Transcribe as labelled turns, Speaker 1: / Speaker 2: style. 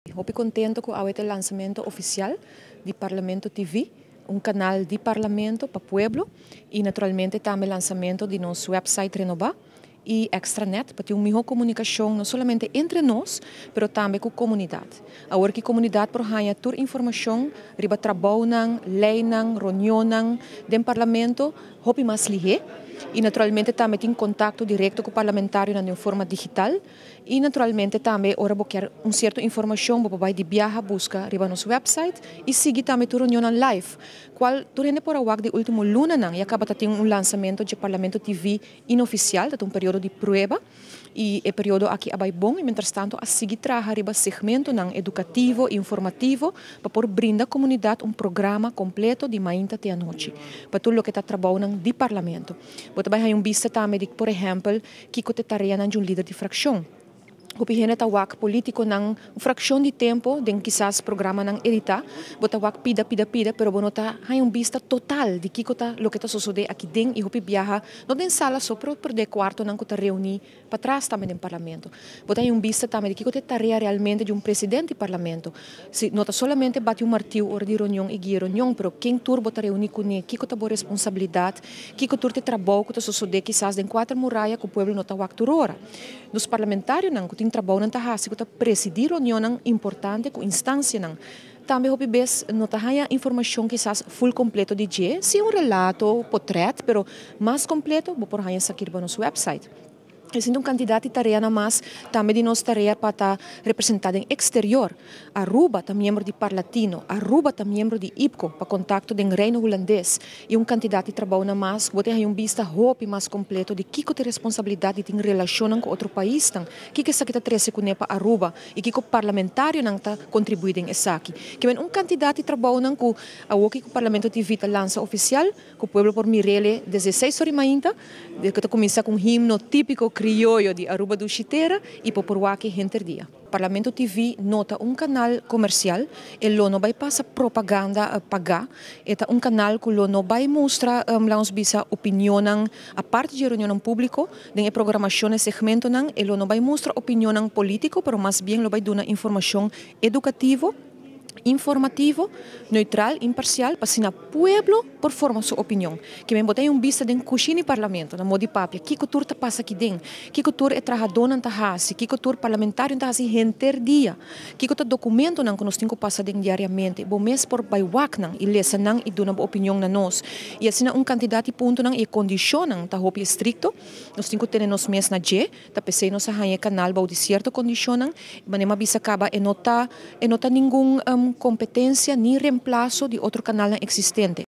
Speaker 1: Hopi contento cu awe ta e lansamento oficial di Parlamento TV, un canal di Parlamento pa pueblo y naturalmente tambe lansamento di nos website renoba y extranet pa tin un miho comunicacion no solamente entre nos, pero tambe cu comunidad. Awor cu comunidad por haya tur informacion riba trabounan, leynan, reunionnan den Parlamento hopi mas lihe y naturalmente tambe tin contacto directo cu parlamentarionan den forma digital y naturalmente tambe ora bo kier un cierto informacion bo por bay di biaha busca riba nos website y sigui tambe tur reunionnan live cual tur hende por a wak di ultimo lunanan ya caba ta tin un lansamento dje Parlamento TV inoficial, ta un periodo di prueba y e periodo aki a bay bon y mientrastanto a sigui traha riba segmentonan educativo y informativo pa por brinda comunidad un programa completo di mainta te anochi pa tur loke ta trabounan di Parlamento. Bo ta bay haya un bista tambe di por ehempel kico ta e tareanan di un lider di fraccion. Hopi hende ta wak politiconan un fraccion di tempo den kisas programanan edita, bo ta wak pida pida pida pero bo no ta haya un bista total di kico ta loke ta sosode aki den y hopi biaha no den sala so pero por den cuartonan cu ta reuni patras tambe den Parlamento. Bo ta haya un bista tambe di kico ta e tarea realmente di un presidente di Parlamento. Si no ta solamente bati un martiu ora di reunion y guia reunion pero ken tur bo ta reuni cune, kico ta bo responsabilidad, kico tur ta e trabou cu ta sosode kisas den cuater muraya cu pueblo no ta wak tur ora. Nos parlamentarionan ku tin trabounan ta hasi ku ta presidí reunionnan importante ku instansianan. Tambe hopi bes no ta haña informashon kisas ful kompleto di dje, sí un relato, potrèt, pero mas kompleto bo por haña esaki riba nos wèpsait. Esei ta un kantidat di tareanan mas tambe di nos tarea pa ta representá den eksterior. Aruba ta miembro di Parlatino, Aruba ta miembro di IPCO pa kontakto den Reino Hulandes i un kantidat di trabounan mas ku bo ta haña un bista hopi mas kompleto di kiko ta e responsabilidat di tin relashonnan ku otro paisnan, kiko esaki ta trese kuné pa Aruba i kiko parlamentarionan ta kontribuí den esaki. Ke men un kantidat di trabounan ku awoki ku Parlamento TV ta lansa ofisial ku pueblo por mir'ele desde seis ora di mainta, ku ta kuminsá ku un himno típiko krioyo di Aruba Dushi Tera i por por wak henter dia. Parlamento TV no ta un kanal komersial, e lo no bai pasa propaganda pagá, e ta un kanal ku lo no bai mustra, laga nos bisa, opinionnan aparte dje reunionnan públiko, den e programashon e segmentonan e lo no bai mustra opinionnan polítiko, pero mas bien lo bai duna informashon edukativo. Informativo, neutral, imparcial, pa asina pueblo por forma su opinion. Ke men bo ta hay un bista den cushina di parlamento, na modo di papia, kico tur ta pasa aki den, kico tur e trahadornan ta haci, kico tur parlamentarionan ta haci henter dia, kico ta documentonan cu nos tin cu pasa den diariamente. Bo mes por bay wak nan y lesa nan y duna bo opinion na nos. Y asina un cantidad di puntonan y e condicionnan ta hopi estricto, nos tin cu tene nos mes na dje. Ta p'esei nos a haña e kanal bou di sierto kondishonnan. Manera mi a bisa kaba e no ta e no ta ningun kompetensia ni remplaso di otro kanalnan eksistente.